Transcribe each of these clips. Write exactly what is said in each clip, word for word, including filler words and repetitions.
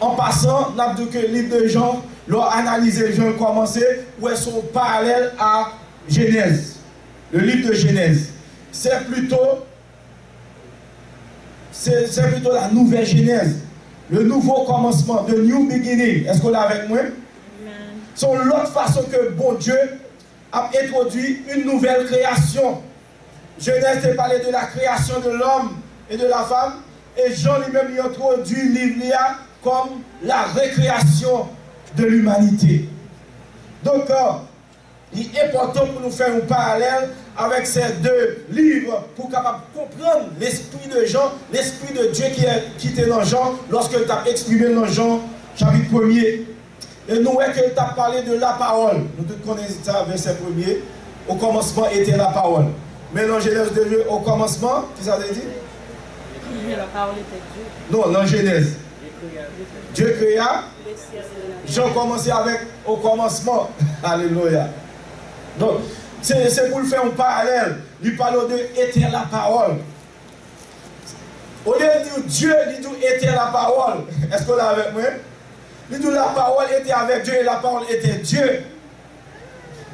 An pasan, n ap di ke liv de Jan, lè w analize jan l kòmanse, ou wè se yon paralèl a Jenèz, le livre de Genèse. C'est plutôt, c'est, c'est plutôt la nouvelle Genèse, le nouveau commencement, the new beginning. Èske w la avèk mwen? Se yon lòt fason ke Bondye ap entwodui une nouvelle création. Genèse te pale de la création de l'homme et de la femme, e Jan li menm li entwodui liv li a comme la récréation de l'humanité. Donk, euh, li enpòtan pou nou fè yon paralèl avèk se de liv pou kapab konprann lespri de Jan, lespri de Dye ki, ki te nan Jan lòske l t ap eksprime l nan Jan chapit premye. E nou wè ke l t ap pale de lapawòl. Nou tout konnen sa, vèsè premye. Au commencement était la parole. Men nan Genèse deux, au commencement, ki sa te di? La parole était Dieu. Non, nan Genèse. Dieu créa. Jan kòmanse avèk au commencement. Alelouya. Donk, se, se pou l fè yon paralèl. Li pale de était la parole. Olye l di w Dye, li di w était la parole. Èske w la avèk mwen? Li di w la parole était avec Dieu et la parole était Dieu.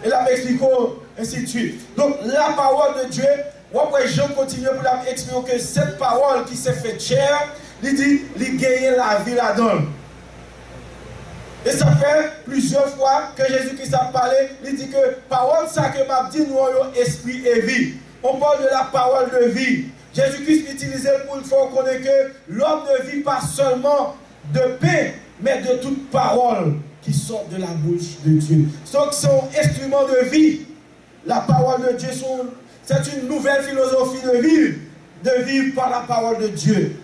E l ap eksplike w, ensi de suite. Donk, la parole de Dieu, w ap wè Jan kontinye pou l ap eksplike w ke cette parole qui s'est faite chair, li di, li genyen lavi ladan l. E sa fè plizyè fwa ke Jezi Kris ap pale, li di ke pawòl sa ke m ap di nou an yo espri e vi. On parle de la parole de vie. Jezi Kris itilize l pou l fè w konnen ke l'homme ne vit pas seulement de pain, mais de toute parole qui sort de la bouche de Dieu. Donk, se yon enstriman de vi. La parole de Dieu, se yon, c'est une nouvelle philosophie de vivre, de vivre par la parole de Dieu.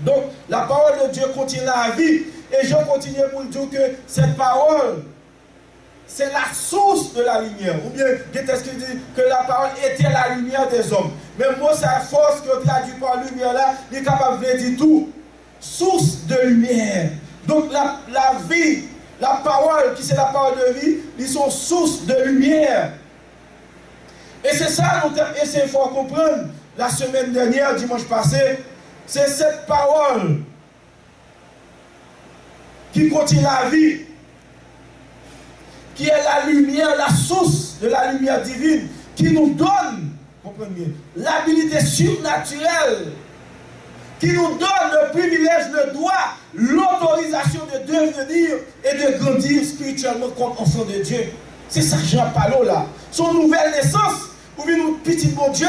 Donc, la parole de Dieu contient la vie. E Jan kontinye pou l di w ke cette parole, c'est la source de la lumière. Oubyen, gen tèks ki di que la parole était la lumière des hommes. Men mo sa, force, ki yo tradui pa limyè la, li kapab vle di tou source de lumière. Donk, la, la vi, la pawòl, ki se la pawòl de vi, li se yon source de lumière. E se sa nou te eseye fè w konprann la semaine dernière, dimanche passé, se cette parole qui contient la vie, qui est la lumière, la source de la lumière divine, qui nous donne, comprenez bien, l'habilité surnaturelle, qui nous donne le privilège, le droit, l'autorisation de devenir et de grandir spirituellement comme enfant de Dieu. Se sa Jan ap pale w la. Se yon nouvèl nesans. Ou vin yon pitit Bondye,